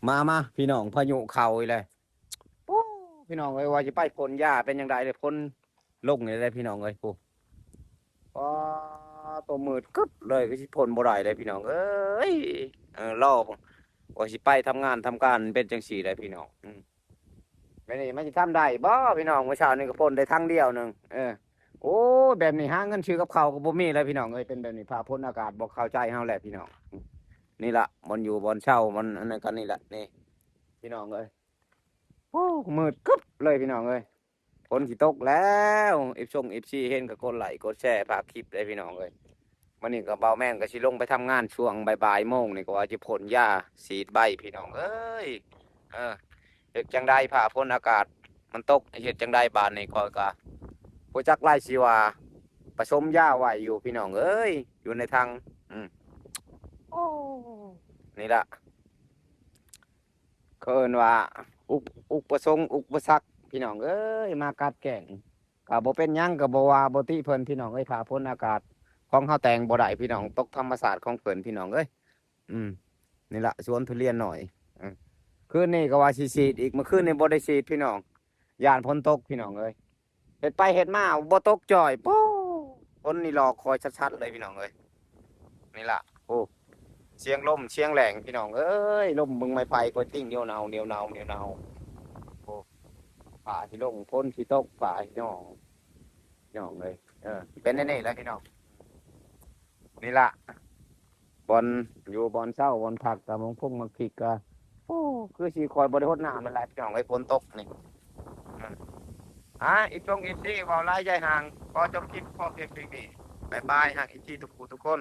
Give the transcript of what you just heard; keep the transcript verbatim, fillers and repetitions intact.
มามาพี่น้อง พายุเข้าอีกแล้ว โอ้ พี่น้องเอ้ย ว่าสิไปพ่นยาเป็นจั่งใด๋เลย ฝนลงนี่แหละพี่น้องเอ้ย โอ้ อ้า ตัวมืดกึ๊บเลย คือสิพ่นบ่ได้เลยพี่น้องเอ้ย เออ รอ ว่าสิไปทำงานทำการเป็นจั่งซี้แหละพี่น้อง อืม แบบนี้มันสิทำได้บ่พี่น้อง มื้อเช้านี่ก็พ่นได้ถังเดียวหนึ่ง เออ โอ้ แบบนี้หาเงินซื้อกับข้าวก็บ่มีแล้วพี่น้องเอ้ย เป็นแบบนี้ ฟ้าฝนอากาศบ่เข้าใจเฮาแหละพี่น้อง นี่ล่ะ บ่อนอยู่บ่อนเช่า บ่อนอันนั้นก็นี่ล่ะ นี่ พี่น้องเอ้ย โอ้ มืดกึ๊บเลยพี่น้องเอ้ย ฝนสิตกแล้ว เอฟซง เอฟซี เห็นก็กดไลค์กดแชร์ฝากคลิปเด้อพี่น้องเอ้ย มื้อนี้ก็บ่าวแมนก็สิลงไปทำงานช่วงบ่ายๆโมงนี่ ก็ว่าสิพ่นยาฉีดใบพี่น้องเอ้ย เออ เฮ็ดจั่งใด๋ ฟ้าฝนอากาศมันตก เฮ็ดจั่งใด๋บาดนี้ ข้อยก็บ่จักหลายสิว่า ผสมยาไว้อยู่พี่น้องเอ้ย อยู่ในถัง อืม โอ้ นี่ล่ะ เขาเอิ้นว่า อุป- อุปสงค์อุปสรรคพี่น้องเอ้ย มากัดแกล้ง ก็บ่เป็นหยัง ก็บ่ว่าบ่ติเพิ่นพี่น้องเอ้ย ฟ้าฝนอากาศของเฮาแต่งบ่ได้พี่น้อง ตกธรรมชาติของเพิ่นพี่น้องเอ้ย อืม นี่ล่ะสวนทุเรียนน้อย อืม คืนนี้ก็ว่าสิฉีดอีก เมื่อคืนนี้บ่ได้ฉีดพี่น้อง ย้านฝนตกพี่น้องเอ้ย เฮ็ดไปเฮ็ดมาบ่ตกจ้อย โป๊ ฝนนี่หลอกข้อยชัดๆเลยพี่น้องเอ้ย นี่ล่ะ โอ้ เสียงลมเสียงแหล่งพี่น้องเอ้ย ลมเบิ่งไม้ไผ่ก็ติ้งเหนียวเนาเหนียวเนาเหนียวเนา โอ้ ฟ้าสิลง ฝนสิตก ฟ้าสิน้อง พี่น้องเอ้ย เออ เป็นแนวนี้แหละพี่น้อง นี่ล่ะ บ่อนอยู่บ่อนเช่า บ่อนพัก ก็หมากพุงหมากพริกก็ โอ้ คือสิค่อยบ่ได้ฮดน้ำนั่นแหละพี่น้องเอ้ย ฝนตกนี่ อืม อ่ะ อีกช่วงอีกที เว้าหลายยายห่าง ขอจบคลิปพอเพียงเท่านี้ บ๊ายบาย ฮักอีกทีทุกผู้ทุกคน